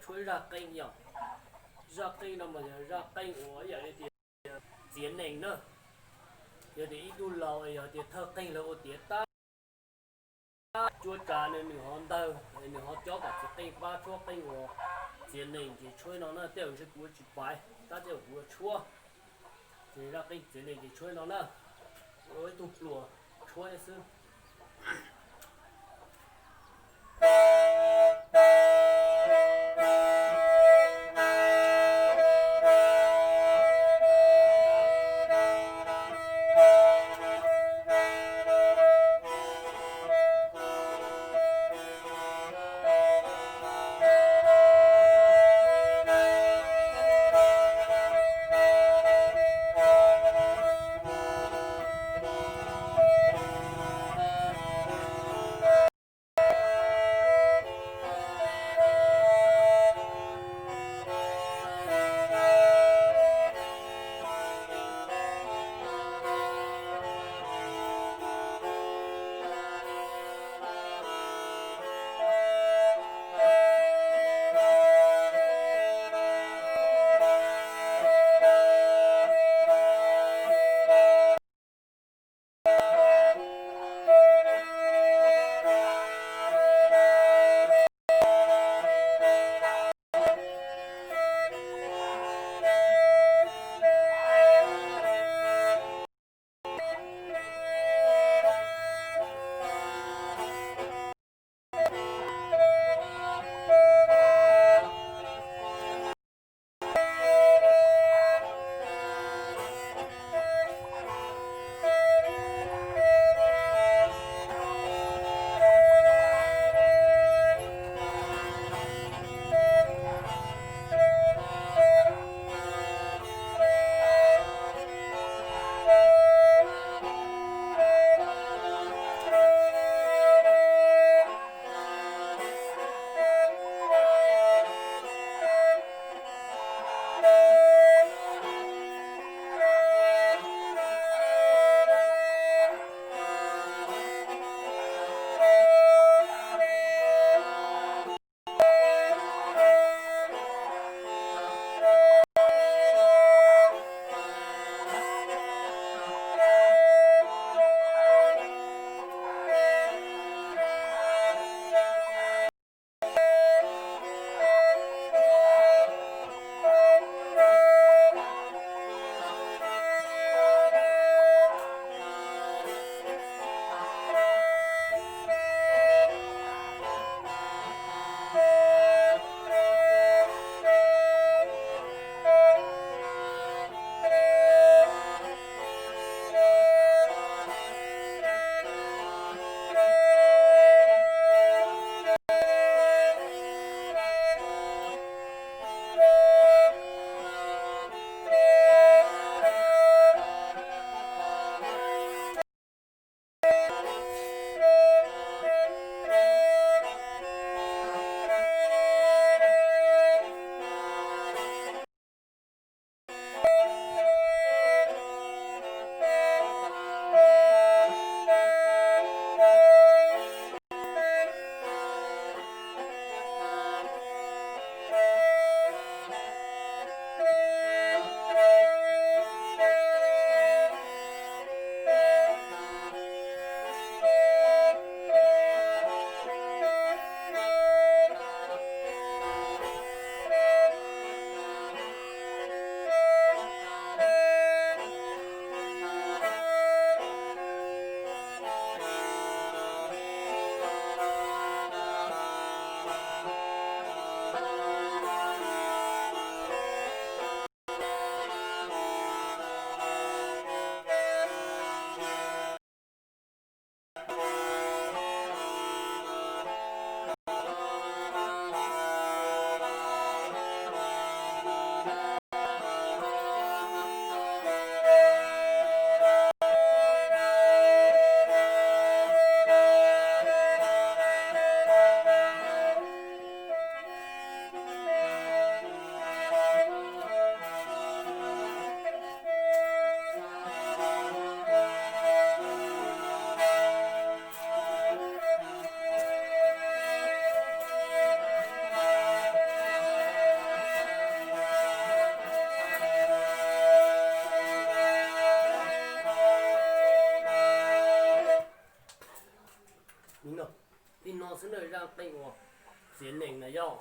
tshuab zaj qeej yom. Zaj qeej no mas yog zaj qeej uas ib yam li tias txiav nees na. Yog tias ib tug laus es yog tias thawj qeej lawv ua tiav tab cuab tsav nws, nws ho ntawg es nws ho cob kom txiav qeej pab tshuab qeej uas txiav nees ces tshuab no na. Tej zaum ntshe kuv ua tsis pais tab, tej zaum kuv ua tshuab. Ces zaj qeej txiav nees ces tshuab no na, ua ib tug pluas tshuab xwb. xwb na, zaj qeej uas txiav nees na yog.